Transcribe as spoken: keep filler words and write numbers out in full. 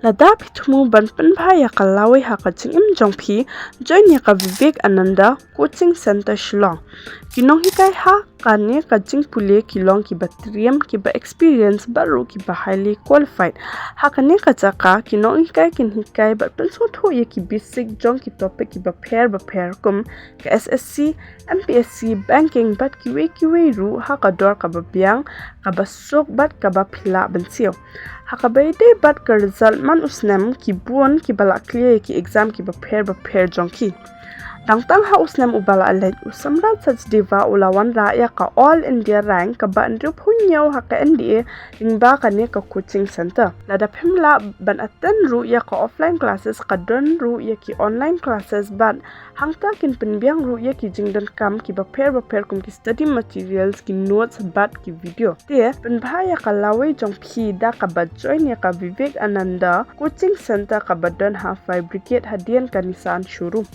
Lada phi thmu ban pynbha ïa ka lawei ha ka jingim jong phi, join ïa ka Vivekananda Coaching Center Shillong. Ki nonghikai ha kane ka jingpule ki long kiba triem, kiba experience bad ruh kiba highly qualified. Ha kane ka jaka ki nonghikai kin hikai bad pynsngewthuh ïa ki basic jong ki topic kiba pher ba pher kum ka S S C, M P S C, banking bad kiwei kiwei ruh ha ka dor kaba biang, kaba suk bad kaba phi lah ban siew. Ha kaba ïadei bad ka result man u snem, ki bun kiba la clear ïa ki exam kiba pher ba pher jong ki. Tang tang ha u snem uba la leit, u Samrat Sachdeva u la wanrah ïa ka All India rank kaba hynriewphew hynñiew ha ka N D A lyngba kane ka coaching center. Lada phim lah ban attend ruh ïa ka offline classes, ka don ruh ïa ki online classes bad hangta kin pynbiang ruh ïa ki jingdonkam kiba pher ba pher kum ki study materials, ki notes bad ki video. Te pynbha ïa ka lawei jong phi da kaba join ïa ka Vivekananda Coaching Center kaba don ha Fire Brigade hadien ka Nissan showroom.